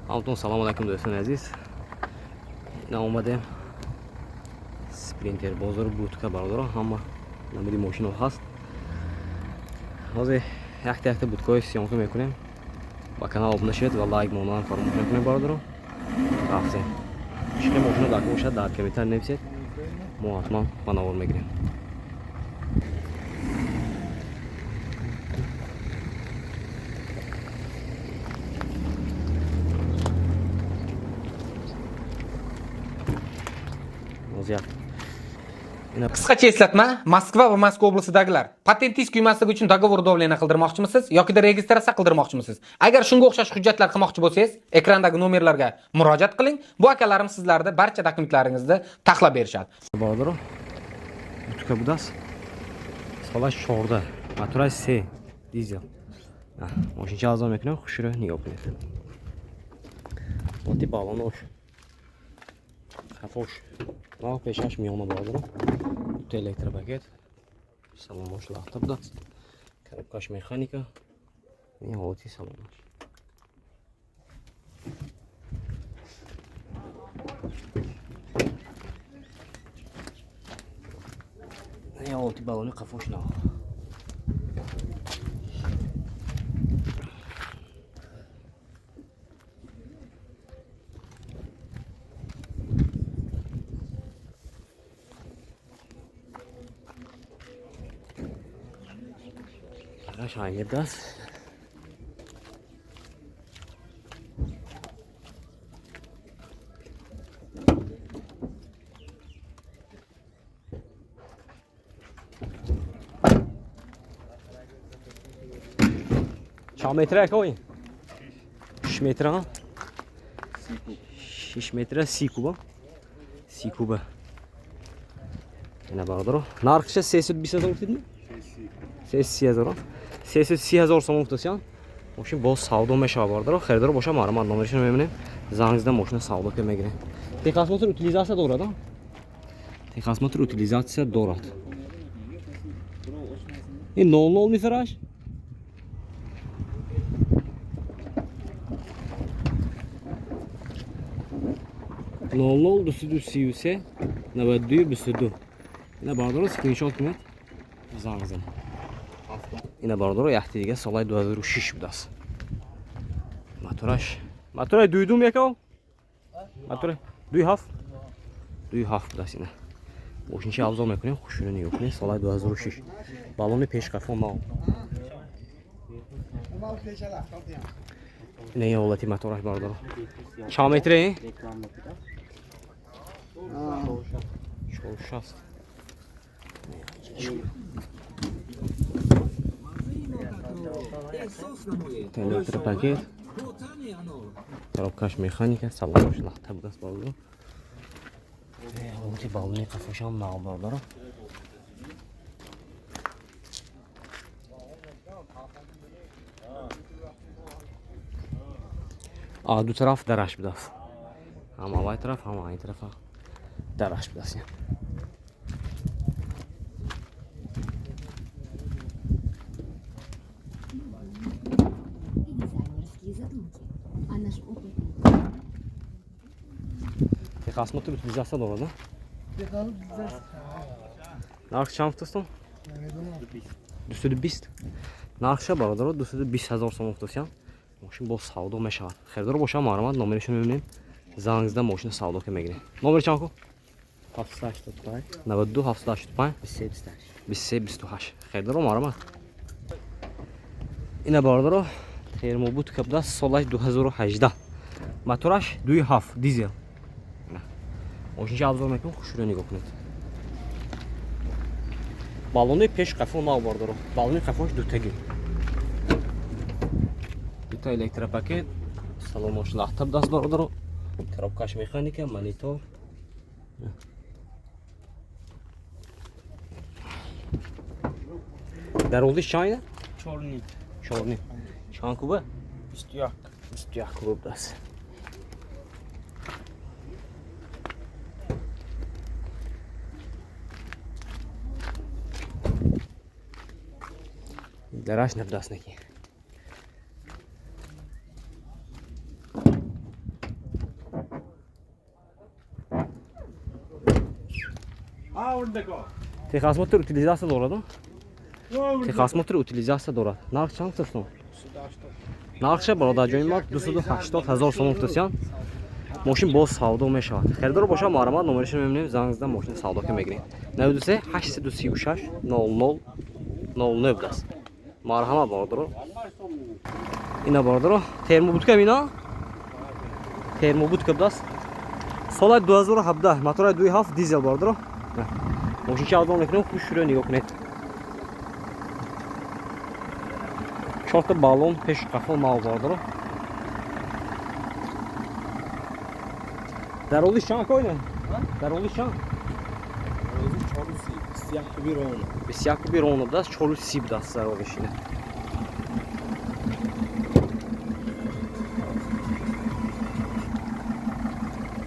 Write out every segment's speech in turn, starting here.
Ҳамтон салом алайкум, дӯстони азиз. Ина омадем Спринтер бозори Бутка, бародаро, ҳама намуди мошино ҳаст. Ҳозир якта якта будкаҳои съёмка мекунем. Ба канал обуна шавед ва лайк мондан фаромӯш накунед, бародаро. Рафтем. Чӣ хел мошино дар бошад, дар комментар нависед, мо ҳатман ба навор мегирем. Ҳозир Qisqacha eslatma, Moskva va Moskva oblastdagilar patentingiz kuymasligi uchun договор давления qildirmoqchimisiz yokida registratsiya qildirmoqchimisiz? Agar shunga o'xshash hujjatlar qilmoqchi bo'lsangiz, ekrandagi nomerlarga murojaat qiling. Bu akalarim sizlarni barcha dokumentlaringizni taxlab berishadi. Бародаро, бутка будааст, солаш 14, мотораш се, дизел. Мошинча азон мекунем, хушро нигоҳ кунед. Ҳолати балонош, хафош нав, пешаш, миёна, бародаро, дута электропакет, салонош лахта будааст, коробкаш механика. Ин ҳолати салонаш. Ин ҳолати балони қафош нав. Қашанг будааст. Чанд метра, яко ин? 6 метра? 6 метра, 30 куба. 30 куба. Ина, бародаро, нархша 320 ҳазор гуфтидми? 330 ҳазор. 330 ҳазор сомон гуфтасиян. Мошин боз савдо мешавад, бародаро. Харидор боша, марҳамат, номерашро мебинем. Занг зада мошина савдо ки мегирем. Техосмотр, утилизация дорад, а? Техосмотр, утилизация дорад. Ин 00 мифараш? 00 233 92 22. Ина, бародаро, скриншот кунед, занг занед. Ина, бародаро, яхти дига, солаи 2006 будааст. Мотораш, мотораи дуйдум яко? Мотори дуи ҳафт? Дуи ҳафт будааст ина. Мошинчи авзо мекунем, хушро нигоҳ кунед, солаи 2006. Балони пешқафо нав. Ина, ин ҳолати мотораш, бародаро. Чанд метре? 460. Электропакет. Коробкаш механика, салонош лахта будааст, бародаро. Ҳолати балони қафошам нав, бародаро. А ду тараф дараш будааст. Ҳам аввай тараф, ҳам айн тарафа дараш будааст. И дизайнерские задумки. А наш опытный Техосмотр, утилизация дорад, а? Нарх чанд гуфтастон? 220. Нархша, бародаро, 220 ҳазор сомон гуфтасиян. Мошин боз савдо мешавад. Харидор боша, марҳамат, номерашро мебинем. Занг зада мошина савдо ки мегирем. Номер чанд ку? 785 92 785 23 23 28. Харидоро, марҳамат. Ина, бародаро, термобутка будааст, солаш 2018. Мотораш 2.7 дизел. Мошинча обзор мекунем, хушро нигоҳ кунед. Балони пеш қафо нав, бародаро. Балони қафош дутагӣ. Дута электропакет, салонош лахта будааст, бародаро. Коробкаш механика, монитор. Дарозиш чанд ина? 4. 4. Чанд куба? 21. 21 куба будааст. Дараш набудааст неки. Техосмотр утилизация дорад? Техосмотр утилизация дорад. Нарх чанд гуфтастон? Нархша бародарҷони ма 280 ҳазор сомон гуфтасиян. Мошин боз савдо мешавад. Харидор боша марҳамат, номерашро мебинем, занг зада мошин савдо ки мегирем. 93 836 00 09 будааст. Марҳамат бародаро. Ина бародаро, термобудка ина? Термобудка будааст. Соли 2017, мотори 2.7 дизел бародаро. Мошин чалдон мекунем, хушро нигоҳ кунед. Чорта баллон пеш қафо нав бародаро. Дарози чанд койна? Дарози чанд? Дарози 430, 21 куби ровно. 21 куби ровно будааст, 430 будааст дарозиш ина.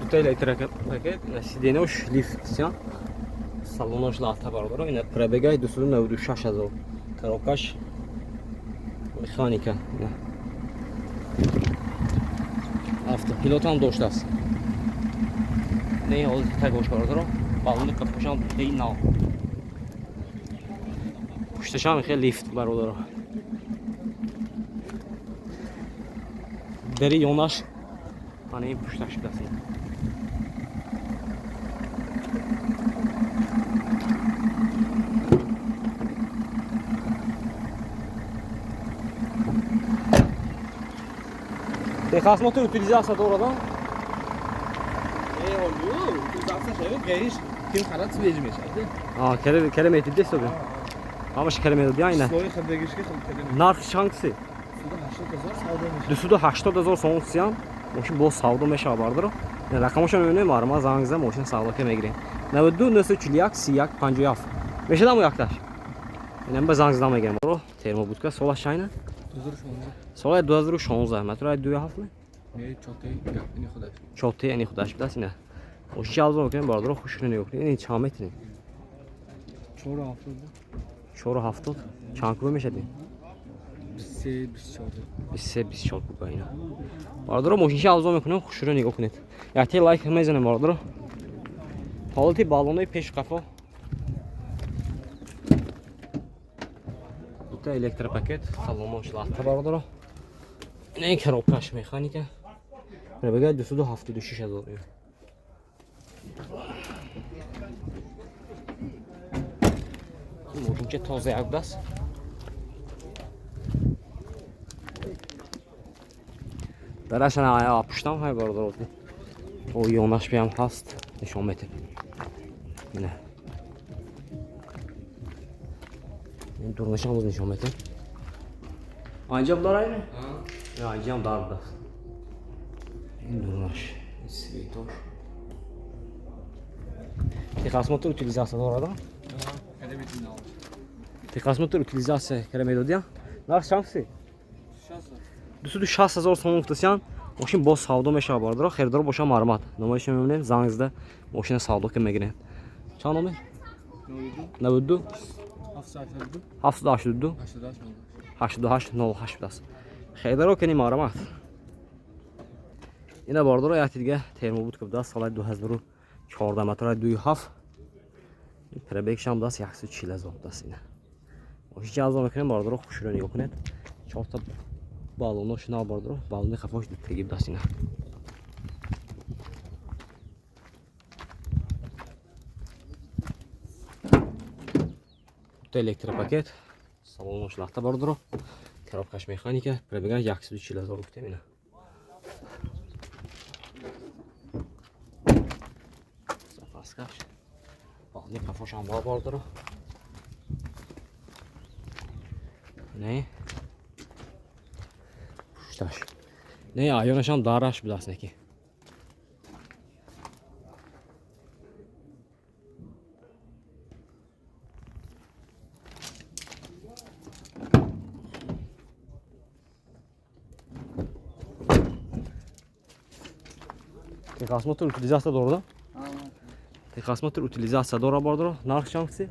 Дута электропакет, ина сиденош лифт сиян. Салонош лата бародаро, ина пробегай 296 ҳазор. Коробкаш механика. Ина. Автопилот ҳам доштааст. Не, ҳозир тагош бародаро. Баллони қафошам дутаи нав. Пушташам хеле лифт бародаро. Дари ёнаш ана ин пушташ будааст. Техосмотр утилизация дорад? Керем етиде соби. Ҳамаш керем етиде айна. Нарх чанд си? 280 ҳазор сомон сиям. Мошин боз савдо мешавад бародаро. Рақамошо мебинем, марҳамат занг зада мошин савдо ки мегирем. 92 941 31 57. Мешавад ҳамо якташ? Инам ба занг зада мегирем. Термобудка солаш чайна? 2016. Соли 2016, мотори 2.7 не? Не, чоте ини худаш. Чоте ини худаш будааст ина. Мошин чалзо мекунем бародаро, хушро нигоҳ кунед. Ин чанд метрин? 4.70. 4.70. Чанд куба мешавад ин? 23 24. 23 24 куба ина. Бародаро, мошин чалзо мекунем, хушро нигоҳ кунед. Якте лайк мезанем бародаро. Ҳолати баллонои пеш қафо. Дута электропакет, салонош лахта бародаро. Ин коробкаш механика. Пробега 276 ҳазор. Мошинча тоза як будааст. Дараш ана пуштам ҳай бародаро. О ёнаш биам ҳаст, нишон метем. Ина. Ин дурнашам боз нишон метем. Анҷа будар айне? Ҳа. Анҷам дар будааст. Ин дурнаш, ин светош. Техосмотр утилизация дорад? Техосмотр утилизация кара медодия? Нарх чанд си? 260 ҳазор сомон гуфтасиян. Мошин боз савдо мешавад бародаро. Харидор боша марҳамат. Номерашро мебинем, занг зада мошина савдо ки мегирем. Чанд номер? 92 782 88 08 будааст. Харидоро кини марҳамат. Ина бародаро якти дига термобудка будааст, соли 2014, мотори 2.7. Пробегшам будааст 140 ҳазор будааст ина. Мошин чалзо мекунем бародаро, хушро нигоҳ кунед. Чорта баллонош нав бародаро, баллони қафош дутаги будааст ина. Дута электропакет, салонош лахта бародаро, коробкаш механика, пробегаш 140 ҳазор гуфтем ина. Запаскаш. Баллони қафошам бо бародаро. Не. Пушташ. Не, аёнашам дараш будааст неки. Техосмотр утилизация дорад? Техосмотр утилизация дорад бародаро. Нарх чанд си?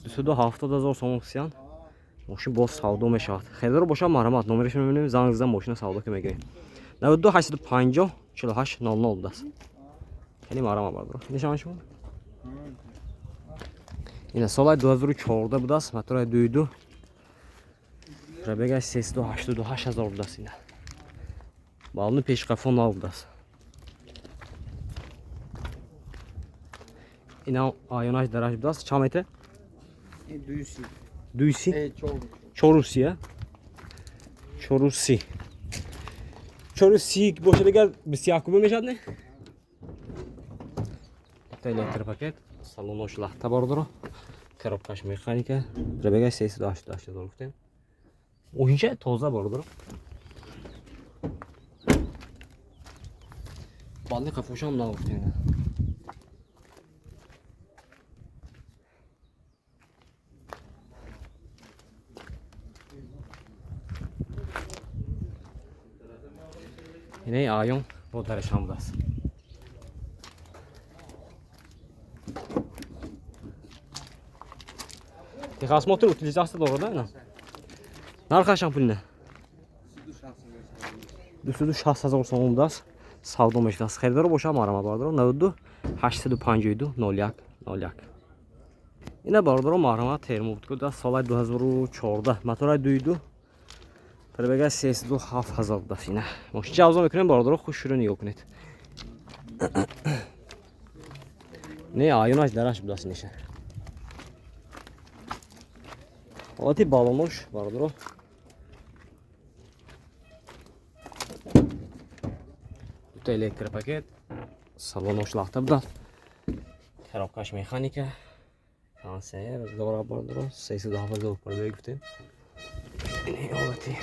270 ҳазор сомон сиян. Мошин боз савдо мешавад. Харидор боша марҳамат, номерашро мебинем, занг зада мошина савдо ки мегирем. 92 850 48 00 будааст. Хеле марҳамат бародаро. Нишон шумо? Ина соли 2014 будааст, мотори 2.2. Пробегаш 388 ҳазор будааст ина. Балони пешқафо нав будааст. Ина аёнаш дараш будааст. Чанд метр? 230. 230? 4. 430, 430. 430 бошад агар 21 куба мешавад, не? Та электропакет, салонош лахта бародаро. Коробкаш механика. Пробегаш 388 ҳазор гуфтем. Мошинча тоза бародаро. Балли қафошам нав гуфтем. Инаи аён бо дарашам будааст. Техосмотр, утилизация дорад, ина. Нархашам пулина? 260 ҳазор сомон будааст. Савдо мешудааст. Харидоро боша марҳамат бародаро 92 852 01 01. Ина бародаро марҳамат термо буд будааст соли 2014 мотори 2.2 пробега 307 ҳазор будааст ина. Мошинча авзо мекунем бародаро, хуш шуро нигоҳ кунед. Не, аюнаш дараш будааст ниша. Ҳолати балонош бародаро. Дута электропакет, салонош лахта будааст. Коробкаш механика. Кондиционер дора бародаро, 307 ҳазор пробег гуфтем. Ин ҳолати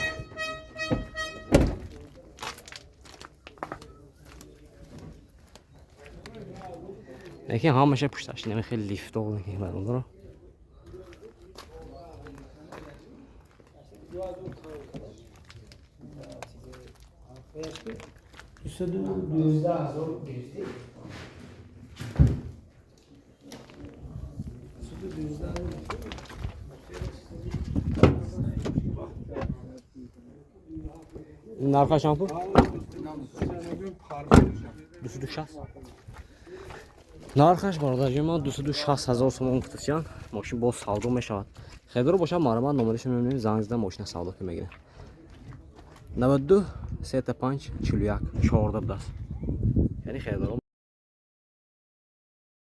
лекин ҳамаша пушташ нами хеле лифтов бародаро. Нарха шампу? 260. Нархаш бародарҷон ман 260 ҳазор сомон гуфтасиян. Мошин боз савдо мешавад. Харидоро бошад марҳамат номерашро мебинем, занг зада мошина савдо ки мегирем. 92 35 41 14 будааст. Яъне харидоро